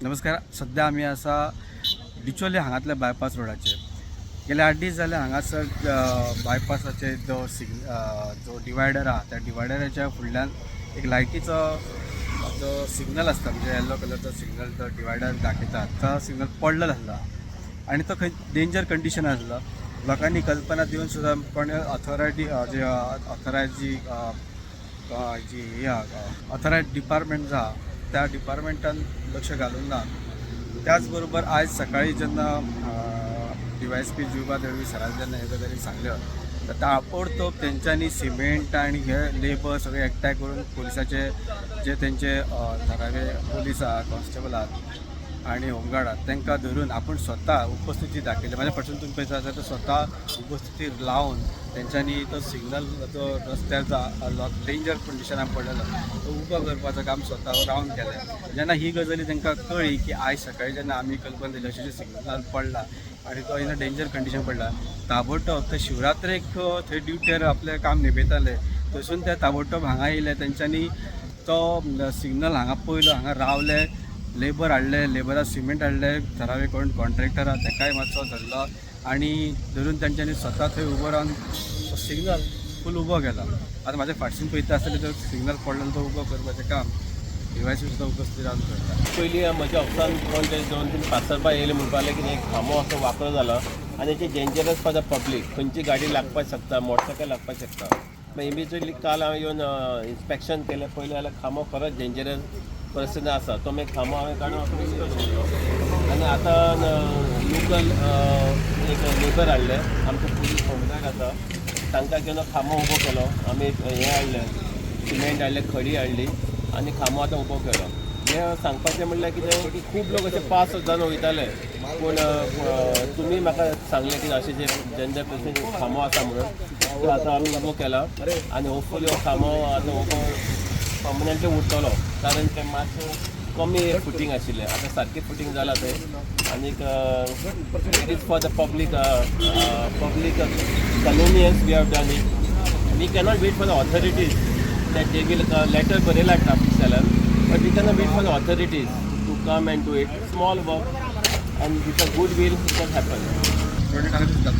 नमस्कार. सध्या आमी आसा डिचोले हांगातल्या बायपास रोडाचेर. गेले 8 दीस जाले हांगासर बायपासाचेर जो डिवायडर आहा, त्या डिवायडराच्या फुडल्यान एक लायटीचो जो सिग्नल आसता, म्हणजे येल्लो कलरचो सिग्नल तो डिवायडर दाखयता, तो सिग्नल पडलेलो आसलो आनी तो खंय डेंजर कंडिशन आसलो. लोकांनी कल्पना दिवन सुद्दां कोण ऑथॉरिटी जे ऑथरायज जी जी ही आहा, ऑथरायज डिपार्टमेंट जो आहा, त्या डिपार्टमेंटान लक्ष घालूंक ना. त्याच बरोबर आयज सकाळी जेन्ना डीवायएसपी जिवबा दळवी सरान जेन्ना हे गजाली सांगल्यो, तर ताबडतोब तेंच्यांनी सिमेंट आनी हे लेबर सगळे एकठांय करून पुलिसाचे जे तेंचे थळावे पुलीस आहात, कॉन्स्टेबल आहात आनी होमगार्ड आहात, तांकां धरून आपूण स्वता उपस्थिती दाखयली. म्हाज्या फाटसून तुमी पळयता आसा, तो स्वता उपस्थिती लावन तेंच्यांनी तो सिग्नल जो रस्त्यार जो डेंजर कंडिशनान पडलेलो तो उबो करपाचें काम स्वता रावन केलें. जेन्ना ही गजाली तांकां कळ्ळी की आयज सकाळी जेन्ना आमी कल्पना दिली अशें सिग्नल पडला आनी तो इन अ डेंजर कंडिशन पडला, ताबडतोब ते शिवरात्रेक थंय ड्युटेर आपलें काम निभयताले, थंयसून ते ताबडतोब हांगा येयले. तेंच्यांनी तो सिग्नल हांगा पयलो, हांगा रावले, लेबर हाडले, लेबराक सिमेंट हाडले, थळावे कोण कॉन्ट्रॅक्टर आहा तेकाय मातसो धरलो आनी धरून तेंच्यांनी स्वता थंय उबो रावन सिग्नल फूल उबो केलो. आतां म्हाज्या फाटसून पळयता आसतलें, तो सिग्नल पडलो तो उबो करपाचें काम डीवायएसपी सुद्दां उपस्थित रावन करता. पयलीं म्हज्या ऑफिसान कोण ते दोन तीन पासरबाय येयले, म्हणपाक लागले की एक खांबो असो वांकडो जाला आनी ते डेंजरस फॉर the public, खंयची गाडी लागपाक शकता, मोटरसायकल लागपाक शकता. मागीर इमिजिएटली काल हांवें येवन इन्स्पेक्शन केलें. पयलें जाल्यार खांबो खरोच डेंजरस परिस्थिती आसा. तो मागीर खांबो हांवें काडून असो दवरलो आनी आतां लोकल एक लेबर हाडले, आमचे पुलीस होमगार्ड आसा, तांकां घेवन खांबो उबो केलो. आमी हें हाडलें, सिमेंट हाडलें, खडी हाडली आनी खांबो आतां उबो केलो. हें सांगपाचें म्हणल्यार कितें की खूब लोक अशे पास जावन वयताले, पूण तुमी म्हाका सांगलें की अशें जे डेंजर प्लेसीन खांबो आसा म्हणून, तो आतां आमी उबो केला आनी होपफुली हो खांबो आतां उबो पर्मनंटली उरतलो, कारण तें मातशें कमी फुटींग आशिल्लें, आतां सारकें फुटींग जालां तें. आनीक it is for the public convenience we have done it. We cannot wait for the authorities that they will letter बरयला traffic सेलान, but we cannot wait for the authorities to come and do it. Small work and with a good will it can happen. Product हांगा दिसता.